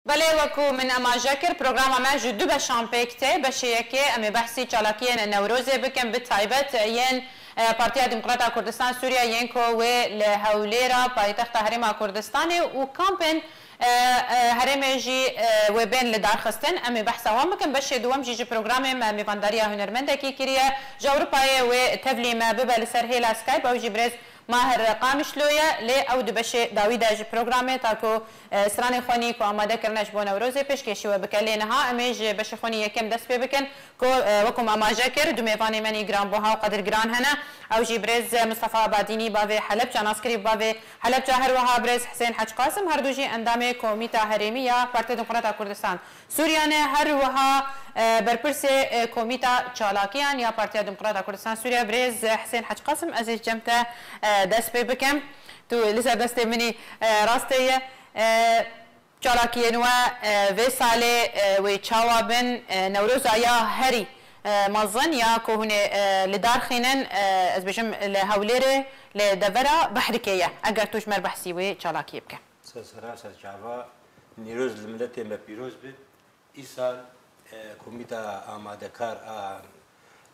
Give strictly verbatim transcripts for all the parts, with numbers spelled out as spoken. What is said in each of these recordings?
Belê, wekû min amaje kir, programa me ji du beşan pêk tê. Beşê yekê em ê behsî çalakiyên Newrozê bikin, bi taybet yên, e, Partiya Demokrata Kurdistan Sûriye, yên ku wê li Hewlêra paytexta Herêma Kurdistanê û kampên, e, e, herêmê jî, e, wê bên lidarxistin. Em ê behsa wan bikin. Beşê duwem jî ji programê me mêvandariya hunermendekî kiriye. Ji Ewropayê wê tevlî me bibe li ser hêla Skype. Ew jî birêz Mahir Qamişlo ye, lê ew di beşê dawî de ji programê ta ku, e, stranê xwe nî ku amade kirine ji bo Newrozê pêşkêşî we bike. Lê niha em ê ji beşê xwe nî yekem dest pê bikin ku, e, wekû me amaje kir, du mêvanê me nî giranbuha û qedirgiran hene. Ew jî birêz Mistefa Badînî bavê Helebca, naskirî bavê Helebca, her wiha birêz Hisên Hec Qasim, her du jî endamê Komîta Herêmî ya Partiya Demokrata Kurdistan Sûriye ne, her wiha, e, berpirsê, e, Komîta Çalakiyan ya Partiya Demokrata Kurdistan Sûriye, birêz, e, Hisên Hec Qasim, ez ê cem te, e, dest pê bikim. Tu li ser destê min î, e, rastê ye. E, çalakiyên we, e, vê salê, e, wê çawa bin? E, Newroza ya herî, e, mezin ya ku hûn ê, e, li dar xînin, e, ez bêjim li Hewlêrê, li devera Behrikê ye. Eger tu ji me re behsî wê çalakiyê bike. Ser sera ser çava, Nîroz li miletê me pîroz be. Îsal, e, Komîta Amadekar a,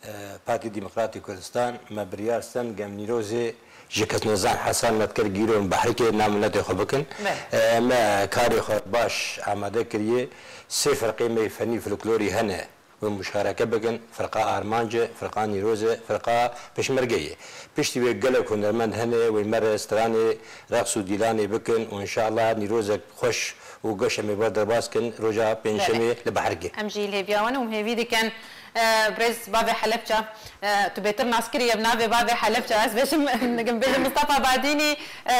e, Partî Demokratî Kurdistan me biryar sten gem Nîrozê ji kesnizan Hesan Nedker Gîron Behrikê na miletê xwe bikin. Belê. E, me karê xwe baş amade kiriye. Sê firqê me yê fenî folklorî hene. Wê muşareke bikin, firqa Armanc e, firqa Nîroz e, firqa Pêşmerge ye. Piştî wê gelek hunermend hene, wê me re stranê reqs û dîlanê bikin û înşallah Nîrozek xweş û geş em ê ber derbas kin roja Pêncşemê li Behrikê. Em jî li hêviya wan û hêvî dikin. E, birêz bavê Helepça, e, tu bêtir nas kiriye bi navê bavê Helepça. Ez bêjim, bêjim Mustafa Badînî, e,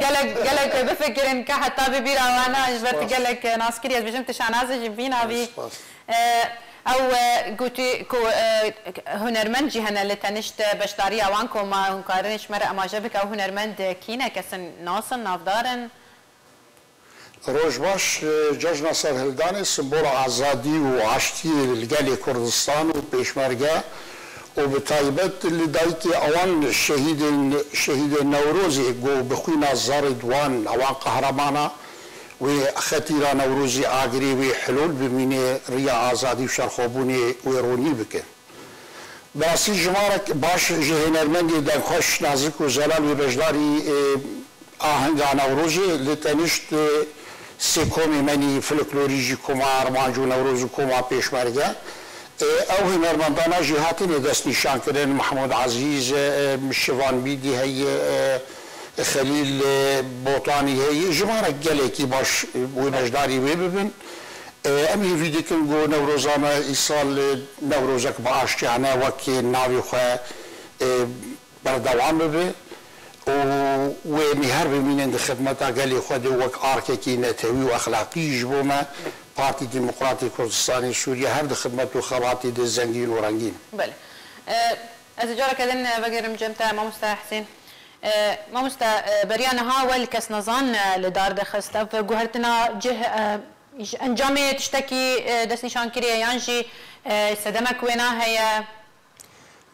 gelek, gelek bifikirin ka heta bi bîra wana, ji ber tu gelek, e, nas kiriye. Ez bêjim tu şanaz î ji vî navî. Spas. E, ew, e, gotî ku, e, hunermend jî hene li tenişt, e, beşdariya wan ku ma hûn karin ji me re amaje bike, ew hunermend, e, kî ne? Kes in nas in, navdar in? Roj baş, e, cejna serhildanê simbola azadî û aştiyê li gelê Kurdistan û Pêşmerge û bi taybet li dayikê ewan şehîdên, şehîdên Newrozê ku bi xwîna zerê di wan ewan qehramana wê xetîra Newrozê agirê wê hilol bimîne, riya azadî û şerxwebûnê wê ronî bike. Bi rastî jimarek baş ji hênermendê dengxweş, nazik û zelal wê beşdarî, e, ahenga Newrozê li tenişt, e, sê komê me nî folklorî jî, koma Armanc û Newroz û koma Pêşmerge. E, ew hunermendana jî hatine destnîşankirin, Mehmûd Ezîz, e, Şivan Bîdî heye, e, Xelîl, e, Botanî heye, jimarek gelekî baş, e, wê beşdarî wê bibin. E, em hêvî dikin ku Newroza me îsal, e, Newrozek bi aştiyane wek navê xwe, e, berdewam bibe û wê em ê her bimînin di xidmeta gelê xwe de wek arkekî netewî û exlaqî ji bo me. Partî Demokratî Kurdistanê Sûriye her di xidmet û xebatê de zengîn û rengîn. Belê. E, ez ê careke din vegerim cem te, mamoste Hesên. E, mamoste, e, beriya niha we li kesnezan, e, li dar dixist. Ev guhertina cih, e, ji encamê tiştekî, e, destnîşan kiriye yan jî, e, sedemek wêna heye?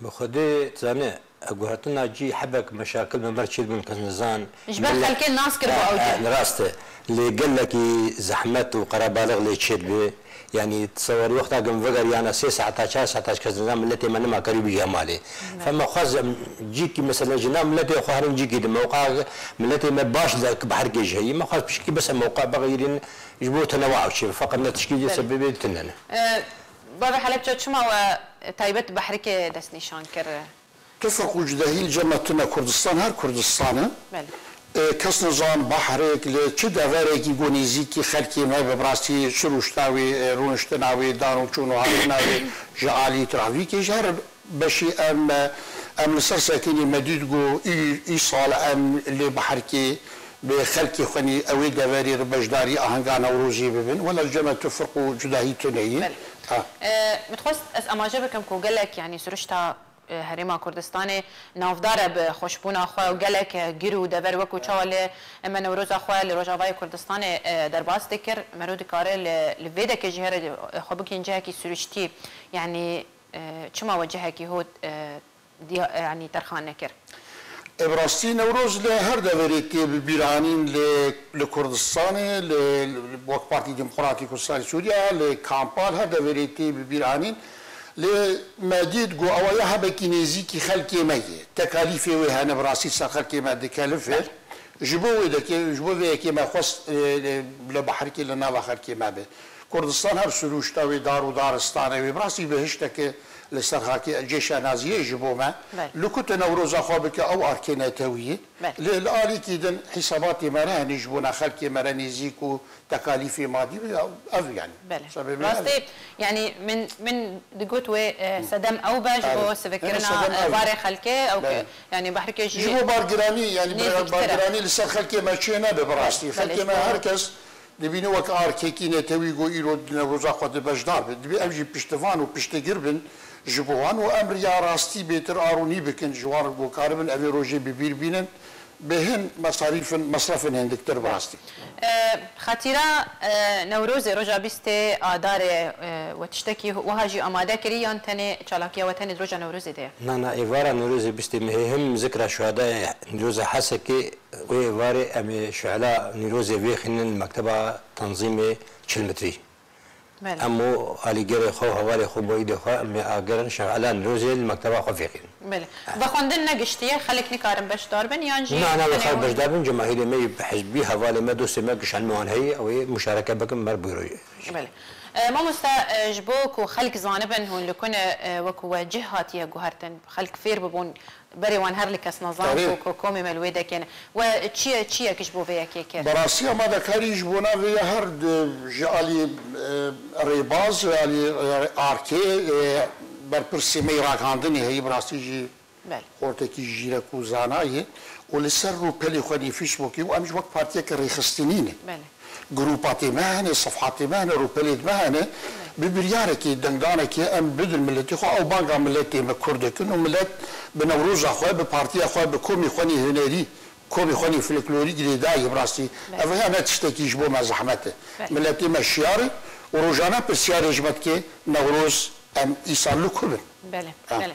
Bi xwedê, tu zanî, guhertina cî hebek meşakil me ber çêdibûn kesnizan. Ji ber xelkê nas kir bo ew cih. Rast e. Lê gelekî zehmet û qerebalix lê çêdibe. Yanî, tesewerî wexta ku min vegeriyana sê saeta, çar saeta ji kesnizan miletê me nema karî bigihê malê. Fe me xwest em cîkî, meselen, ji nav miletê xwe herin cîkî di mewqa miletê me baş de ki bi herkê jî heyî. Me xwest pişikî bes em mewqa bixeyirîn ji bo tenewa ew çê. Feqet ne tişkî dê sebebê tune ne. E, Bavê Helebça çima we taybet Behrikê destnîşan kir? Tifq û cudahî li cem me tune, Kurdistan her Kurdistan e. Belê. E, kes nizan Behrik li çi deverekî ku nêzîkî xelkê me be, bi rastî çi rûşta wê, e, rûniştina wê, dan û çûn û hatina wê ji alî trafîkê ji her beşî em, e, em li ser sekinî me dît ku î-, îsal em li Behrikê bi xelkê xwe nî ew ê deverê re beşdarî ahenga Newrozê bibin. Wela li cem me tifq û cudahî tune ye. Belê. Ha. E, min dixwest ez amaje bikim ku gelek, yanî siruşta, e, Herêma Kurdistanê navdar e bi xweşbûna xwe û gelek, e, gir û dever wekû çawa li me Newroza xwe li Rojavayê Kurdistanê, e, derbas dikir, mero dikare li, li vê dekê jî here, e, xwe bikîn cihekî siruştî. Yanî, e, çima we cihekî hot, e, diya-, yanî terxan nekir? E, bi rastî Newroz li her deverê tê bibîranîn, li, li Kurdistanê, li, li, wek Partî Demokratî Kurdistanê Sûriye, li Kampal her deverê tê bibîranîn. Lê me dît ku ewa ya hebekî nêzîkî xelkê me ye. Tekalîfê wê hene bi rastî ser xelkê me dikelife. Ji bo wê dekê, ji bo vê yekê me xwest, e, e, li behrikê li nava xelkê me be. Kurdistan her sirûşta wê dar û daristan e wê. Bi rastî bihişteke li ser xakê cê şenaziyê ji bo me. Belê. Li ku tu Newroza xwe bike, ew arkê netewî ye. Belê. Lê li alîkî din hîsabatê me re hene ji bona xelkê me re nêzîk û tekalîfê madî wê, ev, ev yani. Belê. Sebebê me ev e. Rastî, yani min, min digot wê, e, sedem ew be ji bo sivikirina, e, barê xelkê, ew ke, yani behrikê jî nêzîktir e. Belê. Belê. Ji bo bargiranî, yani bargiranî li ser xelkê me çê nebe bi rastî. Belê, belê, ji bo xelkê me her kes dibîne wek arkekî netewî ku îro di Newroza xwe de beşdar be. Dibê ev jî piştivan û piştgir bin ji bo wan û em riya rastî bêtir a rûnî bikin ji wan ku karibin evê rojê bi bîr bînin, bi hin mesarîfin, mesrefin hindiktir bi rastî. E, xetîra, e, Newrozê roja bîstê Adarê, e, we tiştekî wiha jî amade kirî yan tenê çalakiya we tenê di roja Newrozê de ye? Na, na, êvara Newrozê bîstê mehê him zikra şuhadayê Newroza Hesekê. Wê êvarê em ê şuela Nîrozê vêxînin li mekteba tenzîmê çil metrî. Belê. Em û alîgerê xwe û hevalê xwe, muîdê xwe, em ê agerin şuela Nîrozê li mekteba xwe vêxînin. Belê. Vexwendin ne giştî ye, xelk nikarin beşdar bin, yan jî... Na, na, wê tenê xelk hûn beşdar bin, cemahîrê me yê hizbî, hevalê me, dostê me, gişan me wan heye, ew ê muşareke bikin, mer bûyro. Belê. E, mamoste, e, ji bo ku xelk zanibin hûn li ku ne, e, wekû we cih hatiye guhertin, xelk fêr bibûn, berê wan her li kes nezan ku, ku komê me li wê dekê ne. We çi ye, çi yek ji bo vê yekê kir? Bi rastî amadekarî ji bona vê ya her di, ji alî, e, rêbaz, ji alî, e, arkê, e, berpirsê me yê ragihandinê heyî, bi rastî jî xortekî jîrek û zana ye û li ser rûpelê xwe nê Facebookê û em ji wek partiyeke rêxistinî ne. Belê. Grûpatê me hene, sefhatê me hene, rûpelê me hene. Belê. Bi biryarekê, dengdanekê em bidin miletê xwe, ew banga miletê me Kurd dikin û milet bi Newroza xwe, bi partiya xwe, bi komê xwe nê hunerî, komê xwe nê folklorî girêdayî bi rastî. Belê. Ev ya ne tiştekî ji bo me zehmet e. Belê. Miletê me şiyar e û rojane pirsyarê ji me dike, Newroz, em îsal li ku bin? Belê, belê.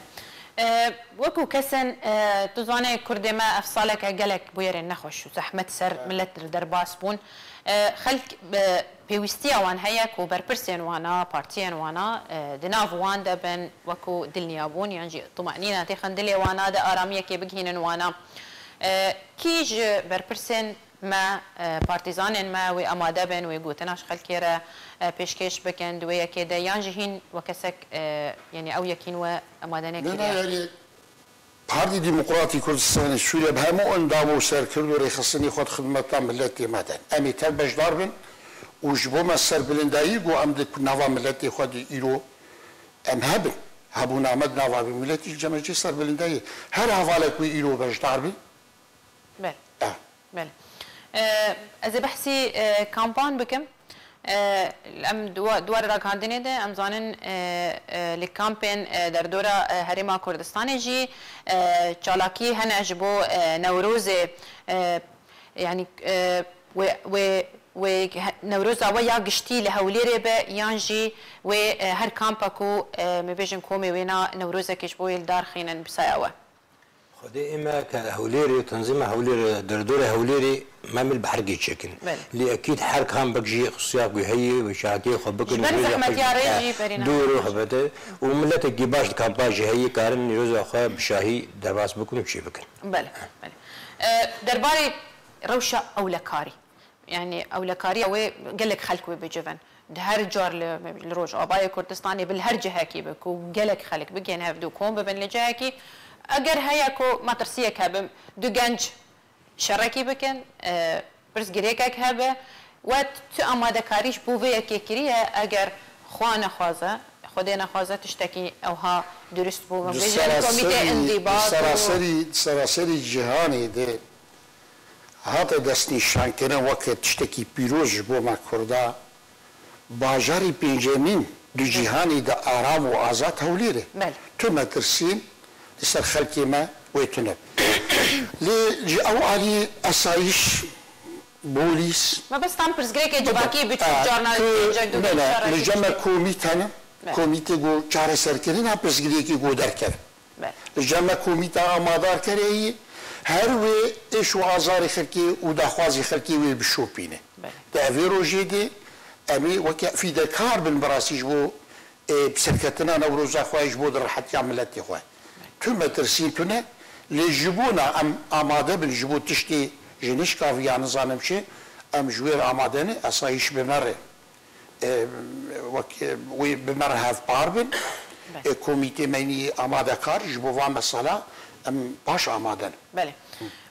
E, wekû kesin, e, tu zanê Kurdê me ev saleke gelek bûyerên nexweş û zehmet ser milet li derbas bûn. E, xelk, e, pêwîstiya wan heye ku berpirsên wana, partiyên wana, e, di nav wan de bin, wekû dilniyabûn yan jî tumenîna têxin dilê wana de aramiyekê bigihînin wana. E, kî ji berpirsên me, e, partîzanên me wê amade bin wê gotina ji xelkê re, e, pêşkêş bikin di wê yekê de, yan jî hîn we kesek, e, yanî ew yekîn we amade nekiriye? Ne, ne, yanî Partî Demokratî Kurdistanê Sûriye bi hemû endam û serkirdû rêxistinê xwe di xidmeta miletê me de. Em ê tev beşdar bin û ji bo me serbilindayî ku em di nava miletê xwe de îro em hebin. Hebûna me di nava vê miletî ji cem e cê serbilindayî. Her hevalek wê îro beşdar bin. Belê. Eh. Belê. E, ez ê behsî, e, kampan bikim. E, em di wa-, di warê ragihandinê de em zanin, e, e, li kampên, e, derdora, e, Herêma Kurdistanê jî, e, çalakî hene ji bo, e, Newrozê, e, yanî, e, wê, wê, wê he-, Newroza we ya giştî li Hewlêrê be yan jî wê, e, her kampa ku, e, me bêjin komê wê na Newrozekê ji bo wê li dar xînin bi saya we? Xwedê ê me ke Hewlêrê û tenzîma Hewlêrê, derdorê Hewlêrê me mil bi herkê çêkin. Belê. Lê ekîd her kam bik jî xusiya ku heye, wê şahakiyê xwe bikin, Ji ber rêza xwe zehmetiya rê jî berî dûr û nehatiye. Xebete û miletekî baş di kampa jî heye, karin nîroza xwe bi şahî derbas bikin û çê bikin. Belê, belê. E, derbarê rewşa ewlekarî. Yanî ewlekariya wê gelek xelk wê bicivin. Di her car li, li Rojavayê Kurdistanê bi li her cihekî bi ku gelek xelk bigên hevdû kom bibin li cihekî. Eger heye ku metirsiyek hebe, du genc şerekî bikin, e, pirsgirêkek hebe, we tu amadekarî ji bo vê yekê kiriye, eger xwe nexwaze, Xwedê nexwaze tiştekî ewha durist bû. Em Di bêjin komîtê seraseri, di endîbat û seraserî, di seraserî cîhanê de hate destnîşankirin weke tiştekî pîroz ji bo me Kurda. Bajarê pêncemîn di cîhanê de aram û azad Hewlêr e. Belê. Tu metirsîn li ser xelkê me wê tune. Lê ji ew alî esayîş, polîs. Me bes tam pirsgirêkê civakî biçûk carna tu, pêncek du ne, ne, şerek li cem me komîte ne. Belê. Komîte ku çareserkirina pirsgirêkê ku derkeve. Belê. Li cem me komîta amadarkerê yî, Her wê êş û azarê xelkê û daxwazê xelkê wê bişopîne. Belê. Di evê rojê de em ê weke fîdekar bin bi rastî ji bo, e, bi serketina Newroza xwe, ji bo di rihetiya miletê xwe. Tu metirsîn tune, lê ji bona em amade bin ji bo tiştê ji nişka viya nizanim çi, em ji wê re amade ne, esayîş bi me re. E, wek, e, wê bi me re hevpar bin. Belê. E, komîtê me yî amadekar ji bo van mesela em baş amade ne. Belê.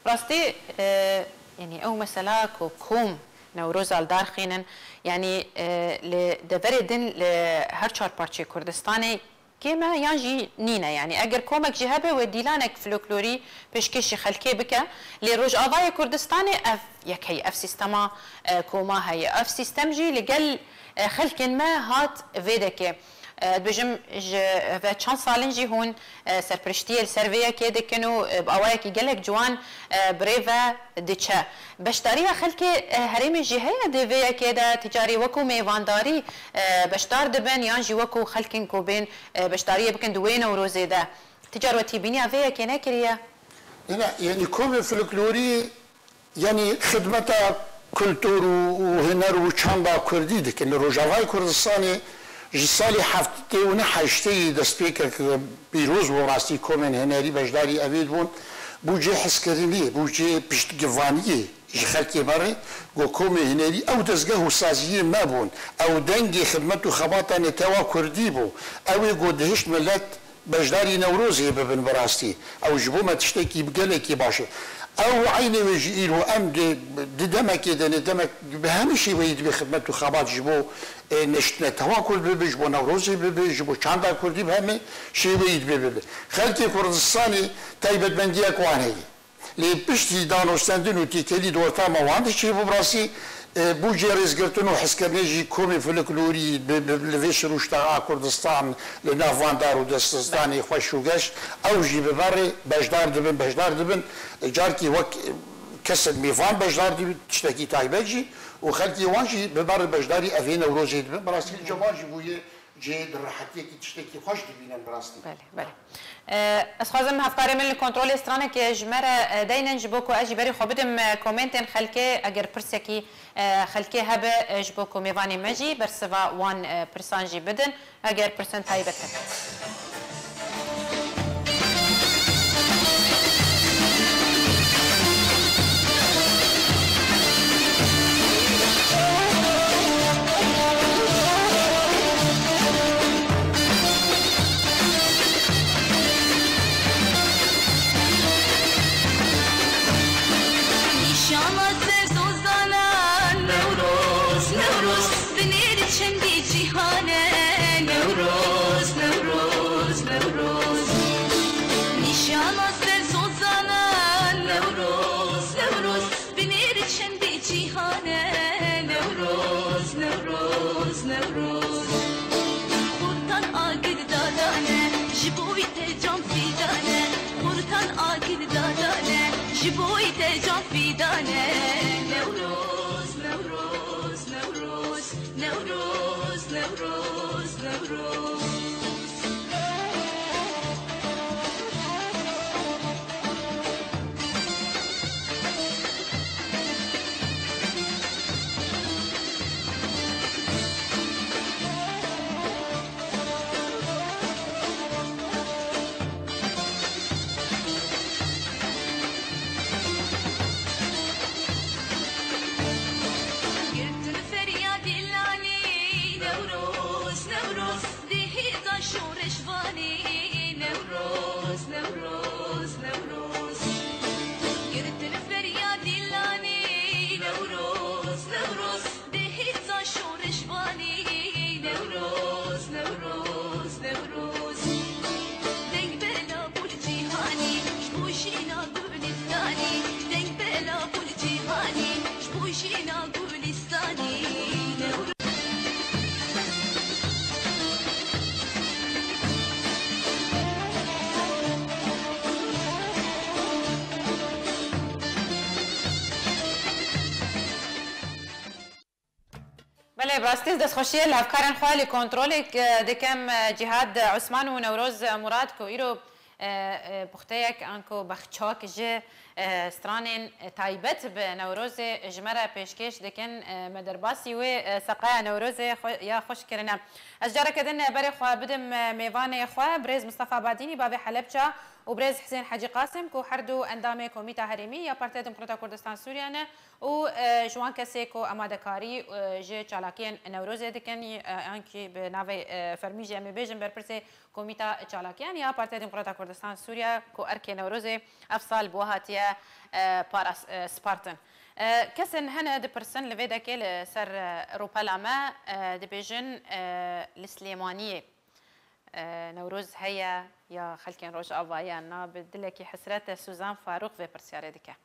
Rastî, e, yanî ew mesela ku kom Newroza li dar xînin, yanî, e, li deverê din li her çar parçeyê Kurdistanê kêm e yan jî nîne. Yanî eger komek jî hebe wê dîlanek folklorî pêşkêşî xelkê bike. Lê Rojavayê Kurdistanê ev yek heye, ev sîstema, e, koma heye. Ev sîstem jî li gel, e, xelkên me hat vê dekê. E, dibêjim ji ve çend salin jî hûn, e, serpiriştiyê li ser vê yekê dikin û, e, bi awayekî gelek ciwan, e, bi rê ve diçe. Beşdariya xelkê, e, herêmê jî heye di vê yekê de, ti carî wekû mêvandarî, e, beşdar dibin yan jî wekû xelkên ku bên, e, beşdariyê bikin di wê Newrozê de. Ti car we tîbîniya vê yekê nekiriye? Ne, ne, yanî komê folklorî, yanî xidmeta kultur û, û huner û çanda kurdî dikin. Li Rojavayê Kurdistanê ji salê heftê û neh heştê yî dest pê kir, pîroz bû rastî komên hunerî beşdarî evê dibûn. Bû cê hezkirinê, bû cê piştgivaniyê ji xelkê me re, ku komê hunerî ew dezgeh û saziyê me bûn. Ew dengê xidmet û xebata netewa kurdî bû. Ew ê ku dihişt milet beşdarî Newrozê bibin bi rastî. Ew ji bo me tiştekî gelekî baş e. Ew eynê wê jî îro em di, di demekê de ne, demek bi hemî şêweyî dibê xidmet û xebat ji bo, e, neşt-, netewa kurd bibe, ji bo Newrozê bibe, ji bo çanda kurdî bi hemî şêweyî dibê bibe. Xelkê Kurdistanê taybetmendiyek wan heye. Lê piştî danûstendin û têkelî di orta me wan de çêbû, bi rastî, e, bû cê rêzgirtin û hezkirinê jî komê folklorî bi, bi, li vê sirûşta a Kurdistan li nav van dar û destdistanê xweş û geş, ew jî bi me re beşdar dibin, beşdar dibin. E, carkî wek, e, kesek mêvan beşdar dibin, tiştekî taybet jî û xelkê wan jî bi me re beşdarî evê Newrozê dibin. Bi rastî li cem wan jî bûye cihê di rehetiyekî tiştekî xweş dibînin bi rastî. Belê, belê. E, ez xwazim hevkarê min li kontrolê stranekê ji me re, e, deynin ji bo ku ez jî berî xwe bidim, e, komentên xelkê, eger pirsekî, e, xelkê hebe, e, ji bo ku mêvanê me jî bersiva wan, e, pirsan jî bidin, eger pirsan taybet hebe. Nîşana ser dozana Newroz, Newroz, binêr çendê cîhane Newroz, Newroz, Newroz. Nîşana ser dozana Newroz, Newroz, binêr çendê cîhane Newroz, Newroz, Newroz. Xurtan agir dadane, ji bo wî te can fîdane. Xurtan agir dadane, ji bo wî te can fîdane. Newroz, Newroz, Newroz, Newroz, Newroz, Newroz. Girtin feryadê lanê Newroz, Newroz, dihêza şoreşvanê Newroz, Newroz, Newroz. Girtin feryadê lanê Newroz, Newroz, dihêza şoreşvanê Newroz, Newroz, Newroz. Deng bela bû li cîhanê, ji bo jîna Gulîstanê. Deng bela bû li cîhanê, ji bo jîna Gulîstanê. Newroz. Belê, bi rastî ez destxweşiyê li hevkarên xwe li kontrolê, e, dikim, e, Cîhad Osman û Newroz Murad ku îro, e, e, puxteyek anku bexçak ji, E, stranên taybet bi Newrozê ji me re pêşkêş dikin. E, me derbasî wê, e, seqaya Newrozê xwe, ya xweş kirine. Ez careke din berê xwe bidim, e, mêvanê xwe, birêz Mistefa Badînî, bavê Helebça û birêz Hisên Hecî Qasim, ku her du endamê Komîta Herêmî ya Partiya Demokrata Kurdistan Sûriye ne û, e, ji wan kesê ku amadekarî, e, ji çalakiyên Newrozê dikin, e, an kî bi navê, e, fermî jî em ê bêjin berpirsê Komîta Çalakiyan ya Partiya Demokrata Kurdistan Sûriye ku erkê Newrozê ev sal bi we hatiye, e, paras-, e, spartin. E, kesên hene dipirsin li vê dekê li ser, e, rûpela me, e, dibêjin, e, li Silêmaniyê, e, Newroz heye ya xelkên Rojavayê ya na? Bi dilekî hesret e, Suzan Farûq vê pirsyarê dike.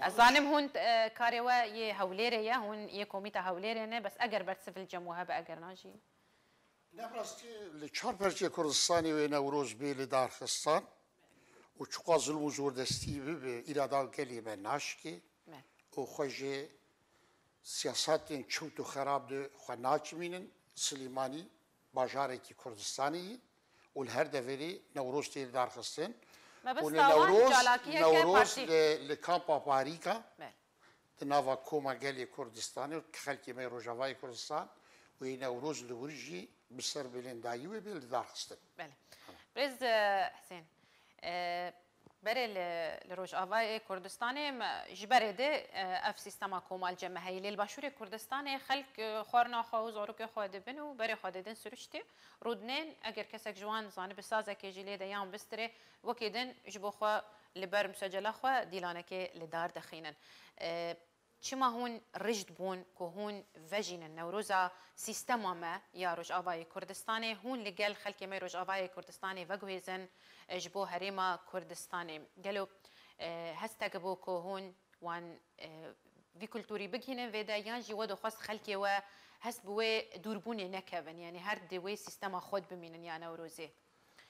Ez zanim hûn, e, karê we yê Hewlêrê ye, hûn yê Komîta Hewlêrê ne, bes eger bersiv li cem we hebe, eger na jî? Ne bi rastî li çar perçê Kurdistanê wê Newroz bê li darxistan û çiqas zilm û zordestî bibe, îrada gelê me naşikê Me. û xwe ji siyasetên çewt û xerab de xwe naçimînin. Silêmanî bajarekî Kurdistanê ye û li her deverê Newroz tê li darxistin. Me bes Û li tawan Newroz, çalakiyeke Newroz partî. li, li kampa Parîka Me. di nava Koma Gelê Kurdistanê û xelkê me yê Rojavayê Kurdistan û yê Newroz li wir jî bi serbilindayî wê bê li dar xistin. Belê. Birêz, e, Hisên, e, berê li, li Rojavayê Kurdistanê me, ji berê de, e, ev sîstema komal cem me heye. Lê li Başûrê Kurdistanê xelk, e, xwarina xwe û zarokê xwe dibin û berê xwe didin siruştê. Rûdinên, eger kesek ji wan zanibi sazekê jî lê de yan bistirê, wekî din ji bo xwe li ber musecela xwe dîlanekê li dar dixînin. E, Çima hûn rijd bûn ku hûn vejînin Newroza sîstema me ya Rojavayê Kurdistanê, hûn li gel xelkê me Rojavayê Kurdistanê veguhêzin, e, ji bo herêma Kurdistanê? Gelo, e, hestek bû ku hûn wan, e, vî kulturî bigihînin vê de, yan jî we dixwest xelkê we hest bi wê dûrbûnê nekevin, yanî her di wê sîstema xwe de bimînin ya Newrozê?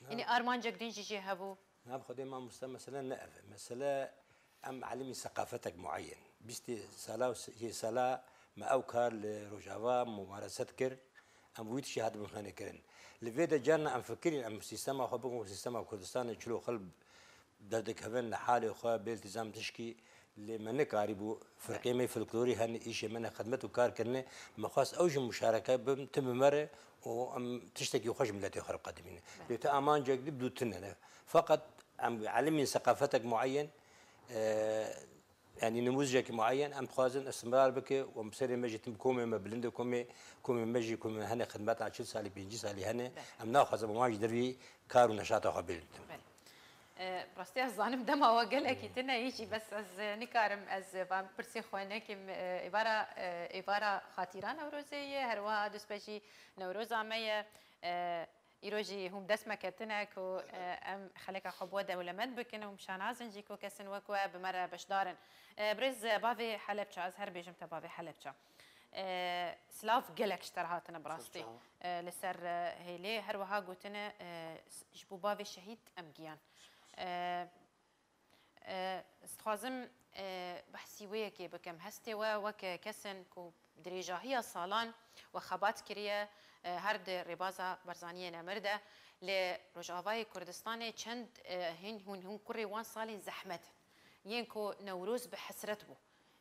Na. Yanî armancek din jî jê hebû? Na, bi Xwedê mamoste, mesele ne ev e. Mesele em elimî seqafetek muayyen. Bîstê sala û se-, yê sala me ew kar li Rojava mumareset kir. Em wî tiştî hatibûn xenê kirin. Li vê de carna em fikirîn, em sîstema xwe bikin, sîstema Kurdistanê çilo xil derdikevin li halê xwe, bê iltîzam tişkî. Lê me nekarîbû, firqê me folklorî hene, îşê me ne xidmet û kar kirine. Me xwest ew jî muşareke bin, tim bi me re û em tiştekî xweş miletê xwe re biqedimîne. Lê tu amancek dî bi dû tune ne. Feqet em elimîn seqafetek muayyen, e, yanî nimûzcekî muayyen, em dixwazin istimrar bike û em serê me jî tim komê me bilind e, komê, komê me jî komê hene xidmeta çil salî, pêncî salî hene. Em naxwazin bi wan jî dervî kar û neşata xwe bilind. E, bi rastî ez zanim dema we gelekî tune ye jî, bes ez, e, nikarim ez, e, van pirsê xwe nekim, e, êvara, e, êvara xatîra Newrozê ye, her wiha dustpêçî Newroza me ye. E, îro jî hûn dest me ketine ku, e, em xeleka xwe bi we dewlemend bikin û em şanaz in jî ku kesên wek we bi me re beşdar in. E, birêz, e, bavê Helebça, ez her bêjim te bavê Helebça. E, silav gelek ji te re hatine bi rastî. Çok sağ ol. E, li ser, e, hêlê her wiha gotine, e, s-, ji bo bavê şehîd em giyan. E, e, ez dixwazim, e, behsî wê yekê bikim. Hestê we weke kesin ku dirêjahiya salan we xebat kiriye, e, her di rêbaza Barzaniyê Nemir de, li Rojavayê Kurdistanê çend, e, hîn hûn, hûn kurê wan salên zehmet, yên ku Newroz bi hesret bû.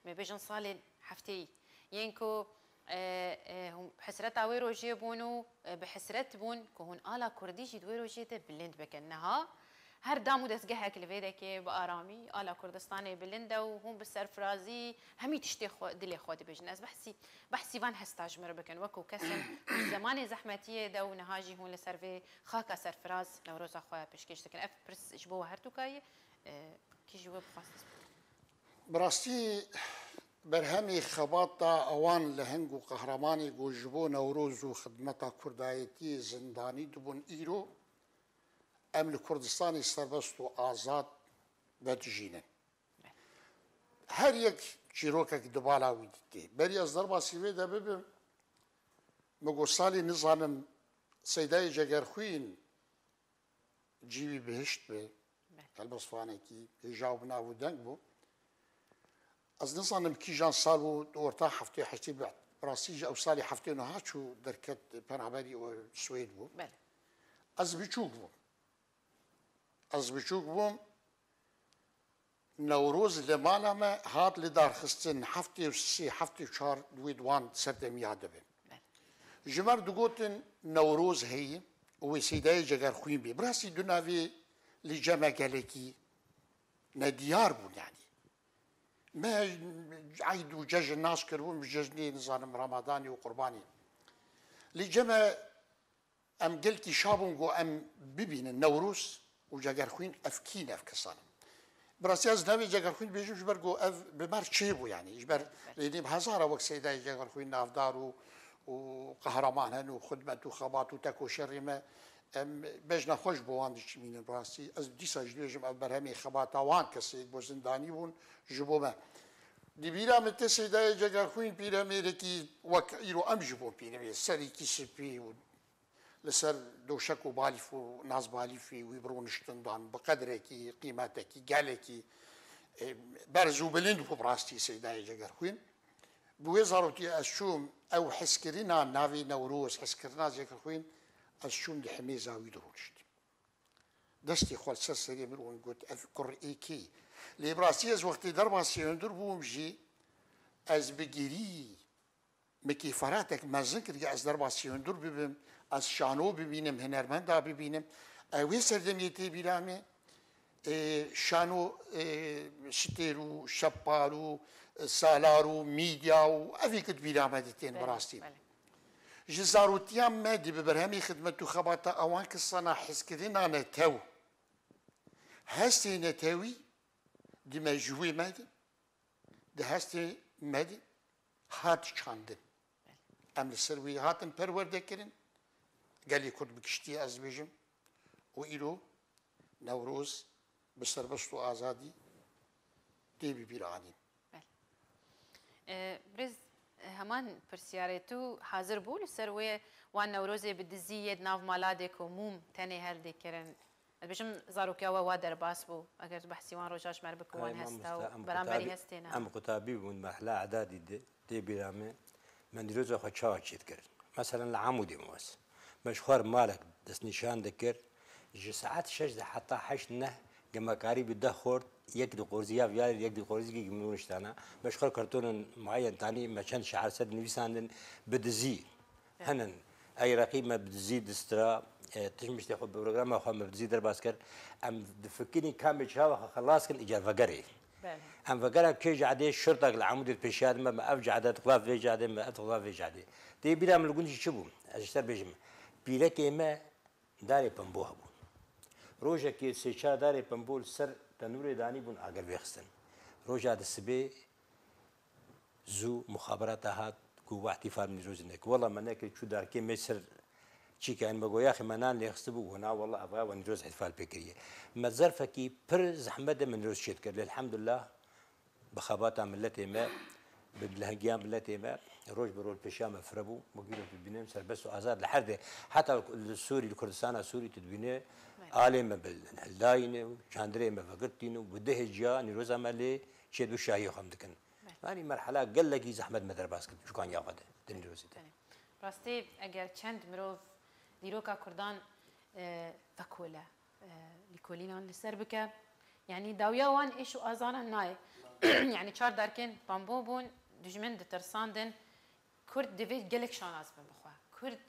Em ê bêjin salên hefteyî. Yên ku, e, e, hûn hesreta wê rojê bûn û, e, bi hesret bûn ku hûn ala kurdî jî di wê rojê de bilind bikin. Niha her dam û dezgehek li vê dekê bi aramî ala Kurdistanê bilind e û hûn bi serfirazî hemî tiştê xwe, dilê xwe dibêjin. Ez behsî, behsî van hesta ji min re bikin. Wekû kesên zemanê zehmetiyê de û niha jî hûn li ser vê xaka serfiraz Newroza xwe pêşkêş dikin. Ev pirs ji bo we her dûka ye, e, kî ji we bi xwest dest pê kir? Bi rastî berhemê xebata ewan leheng û qehremanê ku ji bo Newroz û xidmeta kurdayetiyê zindanî dibûn, îro em li Kurdistanê serbest û azad vedijînin. Her yek çîrokek di bala wî dîtê. Berî ez derbasî vê de bibim, min got salê nizanim Seydayê Cegerxwîn cî wî bihişt be. Belê. Helbestvanekî hêja û bi nav û deng bû. Ez nizanim kîjan sal bû, di orta heftê heştê, bi rastî jî ew salê heftê û neh çû derket, penaberî Swêd bû. Belê. Ez biçûk bûm. Ez biçûk bûm. Newroz li mala me hat lidarxistin, heftê û sê, heftê û çar wê di wan serdemiya de bin. Ji me re digotin Newroz heye û wê Seydayê Cegerxwîn bê. Bi rastî du navê li cem me gelekî nediyar bûn, yanî. Me eyd û cejn nas kiribûn, bi cejnê, nizanim, Ramadanê û Qurbanê. Li cem me em gelkî şa bûn ku em bibînin Newroz û Cegerxwîn ev kî ne, ev kesan in. Bi rastî ez navê Cegerxwîn dibêjim ji ber ku ev bi me re çêbû, yanî ji ber lê nîv hezara wek Seydayê Cegerxwîn navdar û, û qehreman hene û xidmet û xebat û tekoşerê me, em bejna xwe ji bo wan dişimînin. Bi rastî ez dîsa jî dibêjim ev berhemê xebata wan kesê ku zindanî bûn ji bo me. Di bîra min tê Seydayê Cegerxwîn pîremêrekî wek îro em ji bo pîremê serîkî spî û li ser doşek û balîf û nazbalîfê wî bi rûniştin dan, bi qedrekî, qîmetekî, gelekî, e, berz û bilind bû bi rastî Seydayê Cegerxwîn. Bi wê zarokî ez çûm, ew hezkirina navê Newroz, hezkirina Cegerxwîn, ez çûm di himêza wî de rûniştim. Destê xwe li ser serê min û got, "Ev kurê kê ye?" Lê bi rastî ez wextê derbasî hundir bûm jî, ez bi girî min kêferatek mezin kir, ya ez derbasî hundir bibim, ez şano bibînim, hunermenda bibînim. Ew ê serdemê tê bîra me, e, şano, e, şitêr û şepal û, e, salar û mîdya û evî ku di bîra me de tên bi Belê, rastî. belê. Ji zarotiya me de bi berhemê xidmet û xebata ewan kesana hezkirina netew, hestê netewî di mejûyê me de, di hestê me de hat çandin. Em li ser wî hatin perwerdekirin. Gelê Kurd bi giştî ez dibêjim. Û îro Newroz bi serbest û azadî tê bi bîr anîn. Belê. E, Birêz, heman pirsiyarê tu hazir bû li ser wê wan Newrozê bi dizî yê di nav mala de ku mûm tenê hel dikirin. Ez dibêjim zarokiya we wa derbas bû. Eger tu behsî wan roja ji me re bikî, wan Ay hesta mamoste, û em beramberî qutabî, hestê ne. em qutabî bûn, merhela edadî de, tê bîra me. Me nîroza xwe çawa çêdikir? Meselen li Amûdê me wes. Me ji xwe re malek destnîşan dikir. Ji saet şeş de heta heşt neh gemekarî bi deh xort, yek di qorzî ya viyarê, yek di qorzî gimrûniştana. Me ji xwe re kartonên muayen tanî, me çend şiar ser dinivîsandin, bi dizî. Henin. Ey reqî me bi dizî distira, e, tişt miştê xwe bi programa xwe me bi dizî derbas kir. Em difikirîn ka me çawa xwe xelas kin, îcar vegerê. Belê. Em vegera kê cadê şirtak li Amûdê pêşiya dime, me ev cade dixwaz vê cadê, me ev dixwaz vê cadê. Tê bîra min li gund jî çi bû? Ez ji te bêjim. Pîrekê me darê pembo hebûn. Rojekê sê çar darê pembo li ser tenûrê danîbûn, agir vêxistin. Roja di sibê zû muxaberata hat ku we îhtîfal min nîrozî nekir. Wela me nekir, çû darkê me ser çîka, yanî me got, "Yaxê me nan lê xistibû." Got, "Na wela, ev we nîroz îhtîfal pê kiriye." Me zerfekî pir zehmet de min nîroz çêdikir. Lê elhamdulillah, bi xebata miletê me, bi dilhengiya miletê me, roj bi roj pêşiya me fire bû. Wekî roj dibînim serbest û azad li her de, heta li Sûrî, li Kurdistana Sûrî tu dibîne, alê me bi hildayîne û çandirê me vegirtîne û bi dehê ciya nîroza me lê çêdibû, şahiyê xwe em dikin. Belê. Yanî merhela gelekî zehmet me derbas kir, çûkaniya xwe de, di nîrozê de. Belê. Rastî, eger çend mirov dîroka Kurdan, e, vekole, e, lîkolînan li ser bike, yanî dawiya wan êş û azaran nayê. Yanî çar derkên pambo bûn, dijmin ditirsandin. Kurd divê gelek şanaz bin bi xwe. Kurd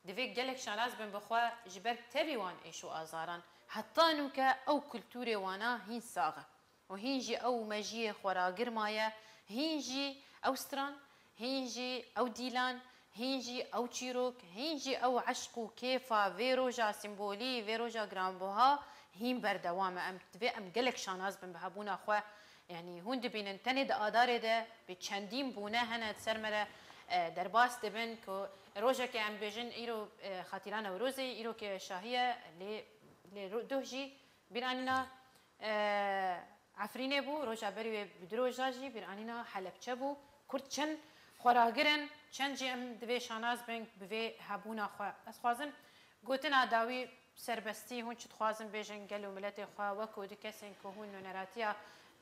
divê gelek şanaz bin bi xwe ji ber tevî wan êş û azaran. Heta nûke ew kulturê wana hîn sax e. Û hîn jî ew mejiyê xwe ragir maye, hîn jî ew stran, hîn jî ew dîlan, hîn jî ew çîrok, hîn jî ew eşq û kêfa vê roja sîmbolî, vê roja giranbuha hîn berdewam e. Em divê em gelek şanaz bin bi hebûna xwe. Yanî hûn dibînin tenê di Adarê de bi çendîn bûne hene di ser me re, e, derbas dibin ku rojekê em bêjin îro, e, xatîra Newrozê, îro ke şahî ye, lê, lê ro-, doh jî bîranîna, e, Efrînê bû, roja berî wê bi du roja jî bîranîna Helepçe bû. Kurd çend xweragir in, çend jî em divê şanaz bin bi vê hebûna xwe. Ez xwazim gotina dawî serbestî, hûn çi dixwazin bêjin gel û miletê xwe, wek û di kesên ku hûn nûneratiya,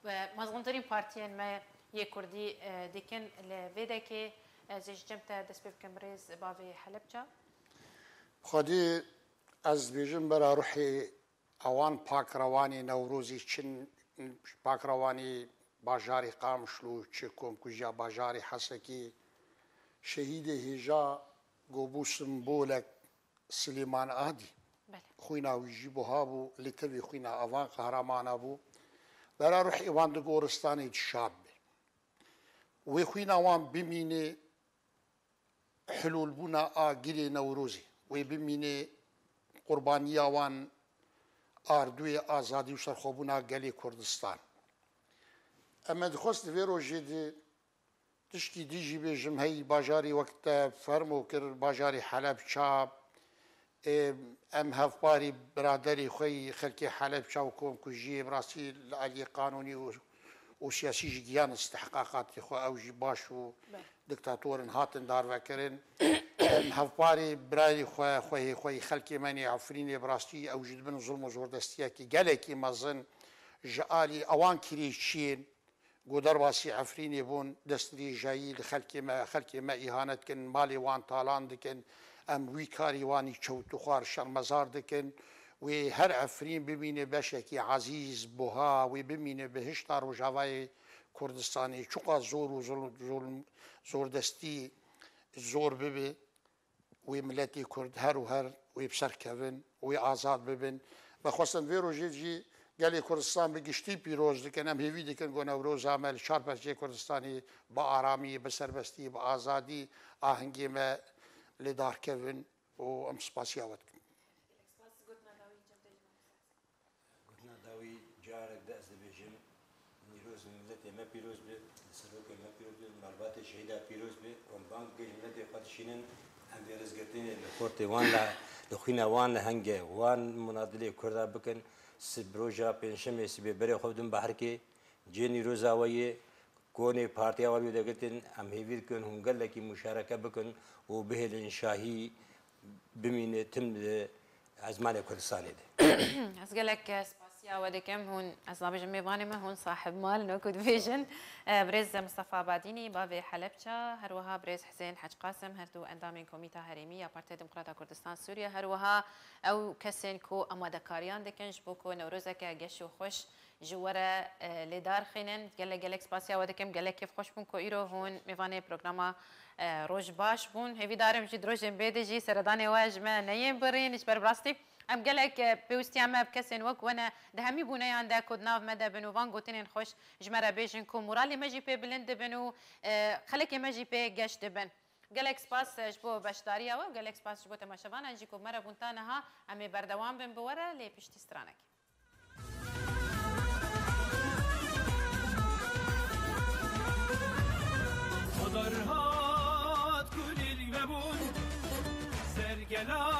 e, mezgintirîn partiyên me yê kurdî, e, dikin li vê dekê, ez ê ji cem te dest pê bikim, birêz bavê Helepça. Xwedî ez dibêjim bera ruhê ewan pakrewanê Newrozî çin Pakrewanê bajarê Qamişlo, çi komkujiya bajarê Hesekê, şehîdê hêja ku bû simbolek Silêman Adî. Belê. Xwîna wî jî buha bû, li tevî xwîna evan qehramana bû. Bera ruhê wan di goristanê de şad be. Wê xwîna wan bimîne hilûlbûna a girê Newrozê. Wê bimîne qurbaniya wan ardûyê azadî û serxwebûna gelê Kurdistan. Em me dixwest di vê rojê de tişkî dî jî bêjim, hey bajarî wek te fermo kir, bajarî Helebça, ê, em hevparî biraderî xwe yî xelkê Helebça û komkujiyê bi rastî li aliyê qanûnî û, û siyasî jî giyan istihqaqatê xwe, ew jî baş û Be. Diktator in hatin darvekirin. Em hevparî birayê xwe, xwehê xwe yî xelkê me nê Efrînê bi rastî ew jî dibin zulm û zordestiyekî gelekî mezin ji alî ewan kirêçiyên ku derbasî Efrînê bûn, destdirêjayî li xelkê me, xelkê me îhanet dikin, malê wan talan dikin, em wî karî wan î çewt û xwar şermezar dikin. Wê her Efrîn bimîne beşekî ezîz, buha, wê bimîne bihişta Rojavayê Kurdistanê. Çiqas zor û zulm, zulm, zordestî zor bibe. Wê miletê Kurd her û her wê bi ser kevin, wê azad bibin. Me xwestin vê rojê jî gelê Kurdistan bi giştî pîroz dikin. Em hêvî dikin ku Newroza me li çar perçeyê Kurdistanê bi aramî, bi serbestî, bi azadî ahengê me li dar kevin û em spasiya we dikin. Gotina dawî carek de ez dibêjim, Nîroz miletê me pîroz be, serokê me pîroz be, malbatê şehîda pîroz be. Em bang dikin ji miletê xwe dişînin, em vê rêzgirtinê li xortê wan, li, li xwîna wan, li henge wan munadilê Kurda bikin. Sib roja pêncşemê sibê berê xwe bidin bahrikê, cê Nîroza we yê, konê partiya wan wê de girtin, em hêvî dikin hûn gelekî muşareke bikin û bihêlin şahî bimîne tim li ezmanê Kurdistanê de. Ez gelek spasiya we dikim. Hûn, ez nabêjim mêvanê me, hûn sahib mal in, wekû dibêjin. Eh, birêz Mistefa Badînî, bavê Helebça, her wiha birêz Husên Hec Qasim, her du endamên Komîta Herêmî ya Partiya Demokrata Kurdistan Sûriye, her wiha ew kesên ku amadekariyan dikin ji bo ku Newrozeke geş û xweş ji we re, e, lê darxînin. Gelek, gelek spasiya we dikim. Gelek kêfxweş bûn ku îro hûn mêvanê programa, e, Roj Baş bûn. Hêvîdar im jî di rojên bê de jî seredanê we ji me neyên birîn. Ji ber bi rastî em gelek, e, pêwîstiya me bi kesên wek we ne di hemî bûneyan de ku di nav me de bin û van gotinên xweş ji me re bêjin ku moralê me jî pê bilind dibin û, e, xelekê me jî pê geş dibin. Gelek spas, e, ji bo beşdariya we û gelek spas ji bo temaşevanan jî ku bi me re bûn ta niha. Em ê berdewam bin bi we re lê piştî stranekê. Xwedar hat ku lêlî me bûn, sergela